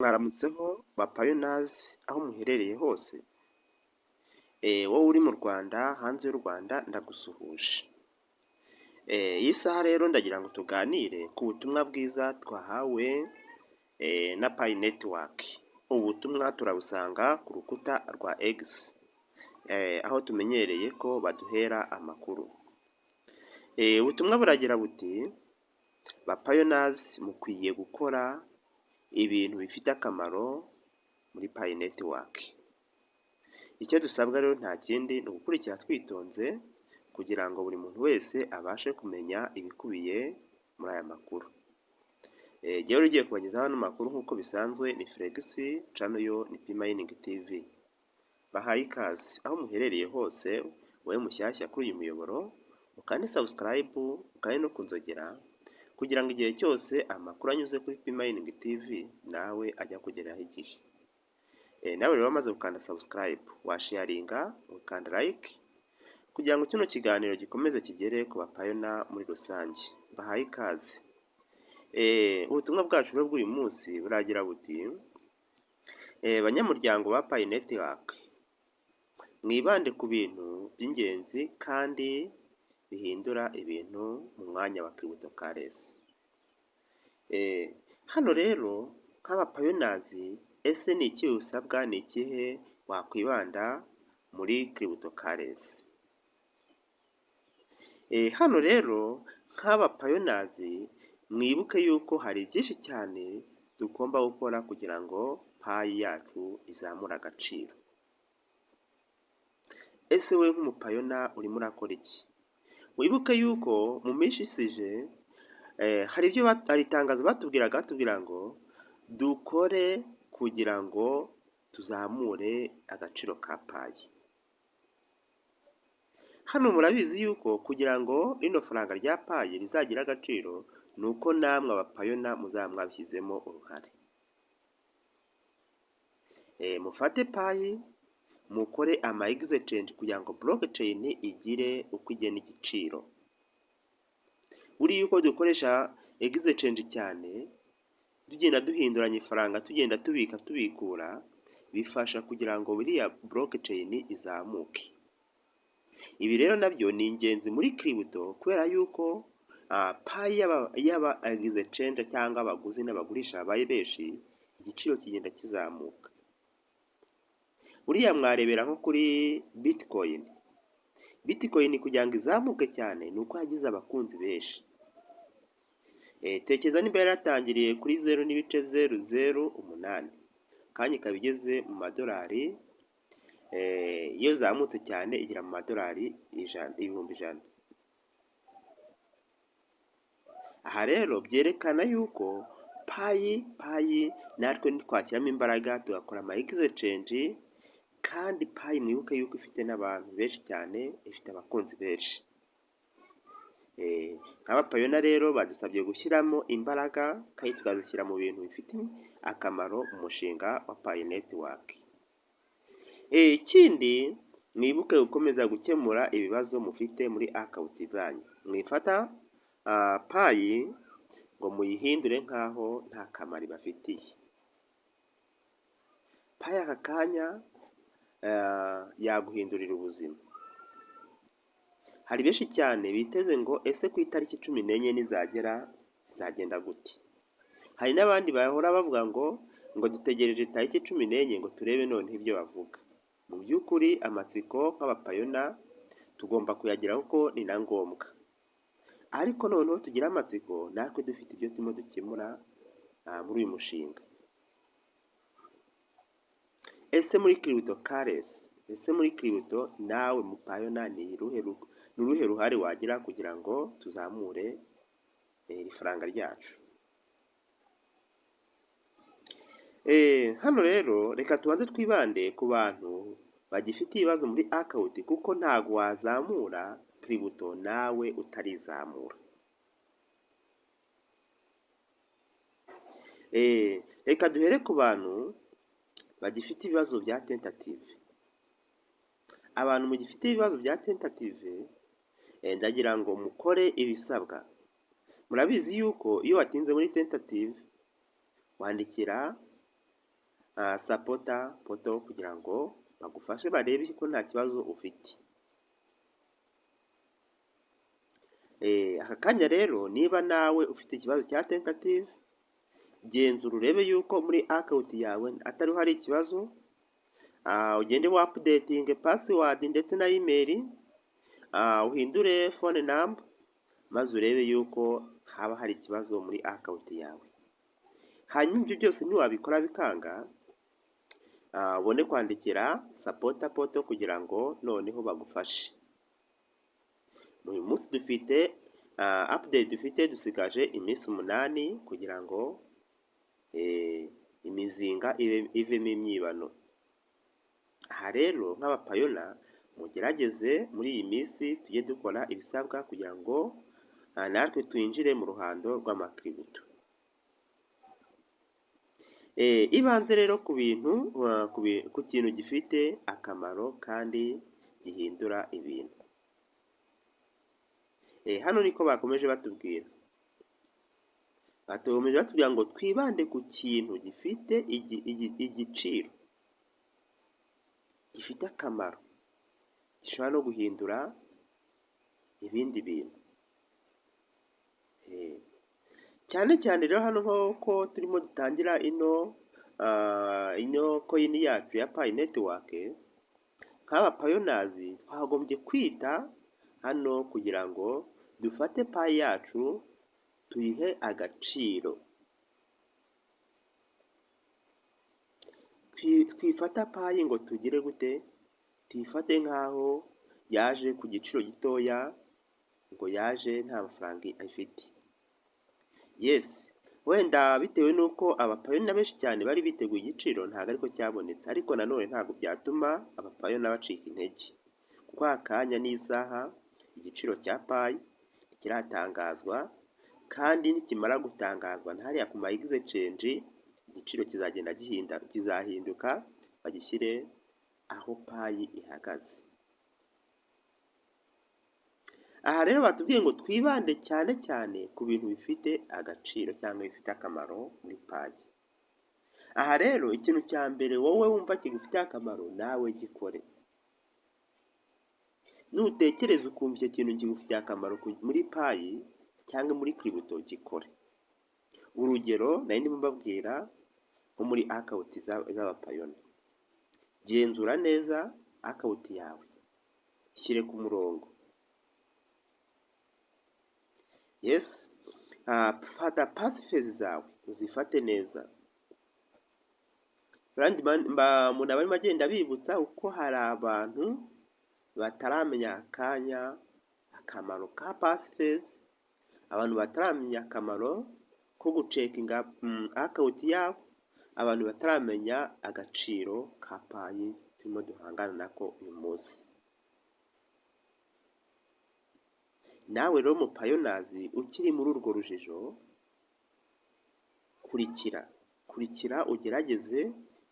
Mwaramutseho ba pioneers aho muherereye hose, wowe uri mu Rwanda, hanze y'u Rwanda, ndagusuhuje. Iyi saha rero ndagira ngo tuganire ku butumwa bwiza twahawe na Pi Network. Ubu butumwa turabusanga ku rukuta rwa X, aho tumenyereye ko baduhera amakuru. Ubutumwa buragira buti: "Ba pioneers, mukwiye gukora ibintu bifite akamaro muri Pi Network." Icyo dusabwa rero nta kindi, ni ugukurikira twitonze kugira ngo buri muntu wese abashe kumenya ibikubiye muri aya makuru. Jyewe ugiye kubagezaho ano makuru nk'uko bisanzwe ni Felix, channel yo ni Pi Mining TV. Bahaye ikaze aho muherereye hose. Wowe mushyashya kuri uyu muyoboro, ukande subscribe, ukande no kunzogera kugira ngo igihe cyose amakuru anyuze kuri Pi Mining TV nawe ajya kugeraho igihe. Nawe rero wamaze gukanda subscribe, washaringa, ukanda like kugira ngo kino kiganiro gikomeze kigere ku bapioneer muri rusange. Bahaye ikaze. Ubutumwa bwacu rero bw'uyu munsi buragira buti: "Banyamuryango ba Pi Network, mwibande ku bintu by'ingenzi kandi bihindura ibintu mu mwanya wa cryptocurrency." Hano rero nk'abapioneers, ese ni iki usabwa, ni ikihe wakwibanda muri cryptocurrency? Hano rero nk'abapioneers, mwibuke yuko hari byinshi cyane tugomba gukora kugira ngo Pi yacu izamure agaciro. Ese wowe nk'umupioneer urimo urakora iki? Wibuke yuko mu minsi ishize hari ibyo, hari itangazo batubwiraga, batubwira ngo dukore kugira ngo tuzamure agaciro ka Pi. Hano murabizi yuko kugira ngo rino faranga rya Pi rizagire agaciro ni uko namwe abapioneer muzaba mwabishyizemo uruhare. Mufate Pi mukore ama exchange kugira ngo blockchain igire uko igena igiciro. Buriya uko dukoresha exchange cyane, tugenda duhinduranya ifaranga, tugenda tubika, tubikura, bifasha kugira ngo biriya blockchain izamuke. Ibi rero nabyo ni ingenzi muri crypto kubera yuko Pi y'aba exchange cyangwa abaguzi n'abagurisha babaye benshi, igiciro kigenda kizamuka. Buriya mwarebera nko kuri Bitcoin. Bitcoin kugira ngo izamuke cyane ni uko yagize abakunzi benshi. Tekereza niba yaratangiriye kuri 0.008, kanya ikaba igeze mu madolari, iyo zamutse cyane igera mu madolari 100,000. Aha rero byerekana yuko Pi natwe nitwashyiramo imbaraga tugakora ama exchange, kandi Pi mwibuke yuko ifite n'abantu benshi cyane, ifite abakunzi benshi. Nk'abapioneer rero badusabye gushyiramo imbaraga kandi tukazishyira mu bintu bifite akamaro mu mushinga wa Pi Network. Ikindi, mwibuke gukomeza gukemura ibibazo mufite muri account zanyu. Mwifata Pi ngo muyihindure nk'aho nta kamaro ibafitiye. Pi aka kanya yaguhindurira ubuzima. Hari benshi cyane biteze ngo ese ku itariki 14 nizagera bizagenda gute? Hari n'abandi bahora bavuga ngo dutegereje tariki 14 ngo turebe noneho ibyo bavuga. Mu by'ukuri amatsiko nk'abapioneer tugomba kuyagira kuko ni na ngombwa, ariko noneho tugire amatsiko natwe dufite ibyo turimo dukemura muri uyu mushinga. Ese muri cryptocurrency, ese muri crypto nawe mupioneer ni uruhe ruhare wagira kugira ngo tuzamure iri faranga ryacu? Hano rero reka tubanze twibande ku bantu bagifite ibibazo muri account, kuko ntago wazamura crypto nawe utarizamura. Reka duhere ku bantu bagifite ibibazo bya tentative. Abantu mugifite ibibazo bya tentative, ndagira ngo mukore ibisabwa. Murabizi yuko iyo watinze muri tentative wandikira support portal kugira ngo bagufashe barebe ko nta kibazo ufite. Aka kanya rero niba nawe ufite ikibazo cya tentative, genzura urebe yuko muri account yawe atariho hari ikibazo, ugende wa updatinge password ndetse na email, uhindure phone number, maze urebe yuko haba hari ikibazo muri account yawe. Hanyuma ibyo byose niwabikora bikanga, ubone kwandikira support portal kugira ngo noneho bagufashe. Uyu munsi dufite update dufite, dusigaje iminsi 8 kugira ngo imizinga ivemo imyibano. Aha rero nk'aba pioneer, mugerageze muri iyi minsi tujye dukora ibisabwa kugira ngo natwe twinjire mu ruhando rw'ama crypto. Ibanze rero ku bintu, ku kintu gifite akamaro kandi gihindura ibintu. Hano niko bakomeje batubwira, bakomeje batubwira ngo twibande ku kintu gifite igiciro, gifite akamaro, gishobora no guhindura ibindi bintu. Cyane cyane rero hano nk'uko turimo dutangira ino coin yacu ya Pi Network, nk'aba pioneers twagombye kwita hano kugira ngo dufate Pi yacu tuyihe agaciro. Twifata Pi ngo tugire gute? Tuyifate nk'aho yaje ku giciro gitoya, ngo yaje nta mafaranga ifite. Yes, wenda bitewe n'uko aba pioneer benshi cyane bari biteguye igiciro, ntabwo ariko cyabonetse, ariko nanone ntabwo byatuma aba pioneer bacika intege, kuko aka kanya n'isaha igiciro cya Pi ntikiratangazwa, kandi nikimara gutangazwa na hariya ku ma exchange igiciro kizagenda gihinda, kizahinduka bagishyire aho Pi ihagaze. Aha rero batubwiye ngo twibande cyane cyane ku bintu bifite agaciro cyangwa bifite akamaro muri Pi. Aha rero ikintu cya mbere wowe wumva kigufitiye akamaro, nawe gikore. Nutekereza ukumva icyo kintu kigufitiye akamaro muri Pi cyangwa muri crypto, gikore. Urugero nari ndimo mbabwira nko muri account z'aba pioneer, genzura neza account yawe, ishyire ku murongo. Yes, fata passphrase zawe uzifate neza. Umuntu aba arimo agenda abibutsa uko hari abantu bataramenya akanya akamaro ka passphrase, abantu bataramenya akamaro ko gucheckinga account yabo, abantu bataramenya agaciro ka Pi turimo duhangana nako uyu munsi. Nawe rero mu pioneers ukiri muri urwo rujijo, kurikira, kurikira, ugerageze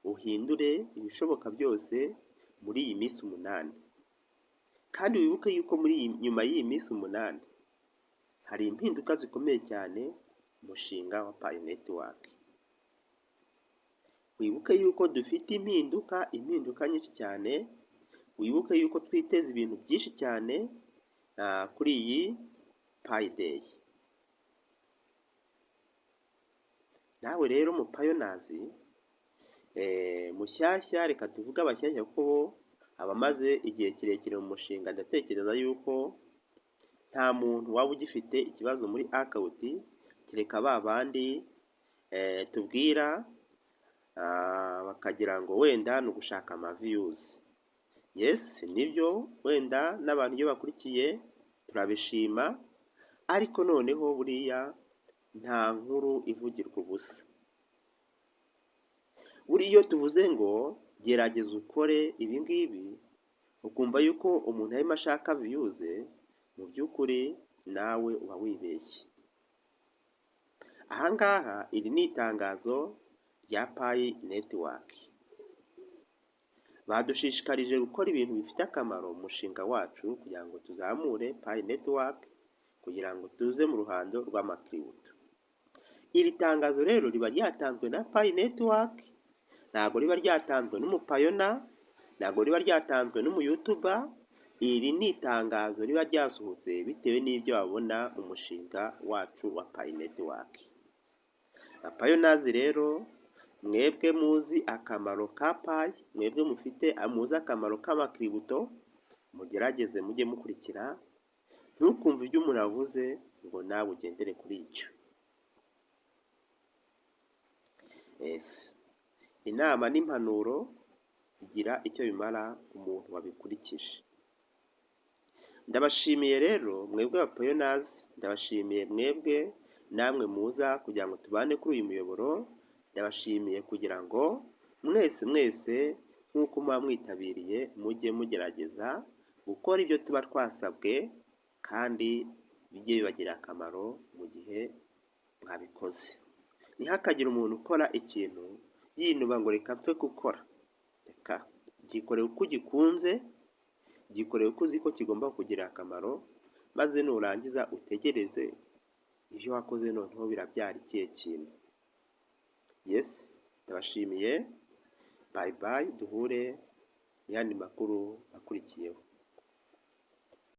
uhindure ibishoboka byose muri iyi minsi 8, kandi wibuke yuko muri iyi, nyuma y'iyi minsi 8 hari impinduka zikomeye cyane mu mushinga wa Pi Network. Wibuke yuko dufite impinduka, impinduka nyinshi cyane, wibuke yuko twiteze ibintu byinshi cyane kuri iyi Pi Day. Nawe rero mu pioneers mushyashya, reka tuvuge abashyashya kuko bo abamaze igihe kirekire mu mushinga ndatekereza yuko nta muntu waba ugifite ikibazo muri account, kereka ba bandi tubwira bakagira ngo wenda ni ugushaka ama views. Yes, nibyo, wenda n'abantu iyo bakurikiye turabishima, ariko noneho buriya nta nkuru ivugirwa ubusa. Buriya iyo tuvuze ngo gerageza ukore ibi ngibi, ukumva yuko umuntu arimo ashaka views, mu by'ukuri nawe uba wibeshye. Aha ngaha iri ni itangazo rya Pi Network. Badushishikarije gukora ibintu bifite akamaro mu mushinga wacu kugira ngo tuzamure Pi Network, kugira ngo tuze mu ruhando rw'ama crypto. Iri tangazo rero riba ryatanzwe na Pi Network. Ntabwo riba ryatanzwe n'umupioneer, ntabwo riba ryatanzwe n'umuyoutuber, iri ni itangazo riba ryasohotse bitewe n'ibyo babona mu mushinga wacu wa Pi Network. Pioneers rero, mwebwe muzi akamaro ka Pi, mwebwe mufite muzi akamaro k'amacrypto, mugerageze mujye mukurikira, ntukumve ibyo umuntu avuze ngo nawe ugendere kuri icyo. Yes, inama n'impanuro bigira icyo bimara umuntu wabikurikije. Ndabashimiye rero mwebwe ba pioneers, ndabashimiye mwebwe namwe muza kugira ngo tubane kuri uyu muyoboro, ndabashimiye kugira ngo mwese mwese nk'uko muba mwitabiriye mujye mugerageza gukora ibyo tuba twasabwe, kandi bijye bibagirira akamaro mu gihe mwabikoze. Ntihakagire umuntu ukora ikintu yinuba ngo reka mpfe gukora, reka gikore uko ugikunze, gikore uko uzi ko kigomba kukugirira akamaro, maze nurangiza utegereze ibyo wakoze noneho birabyara ikihe kintu. Yes, ndabashimiye, bye bye, duhure mu yandi makuru akurikiyeho.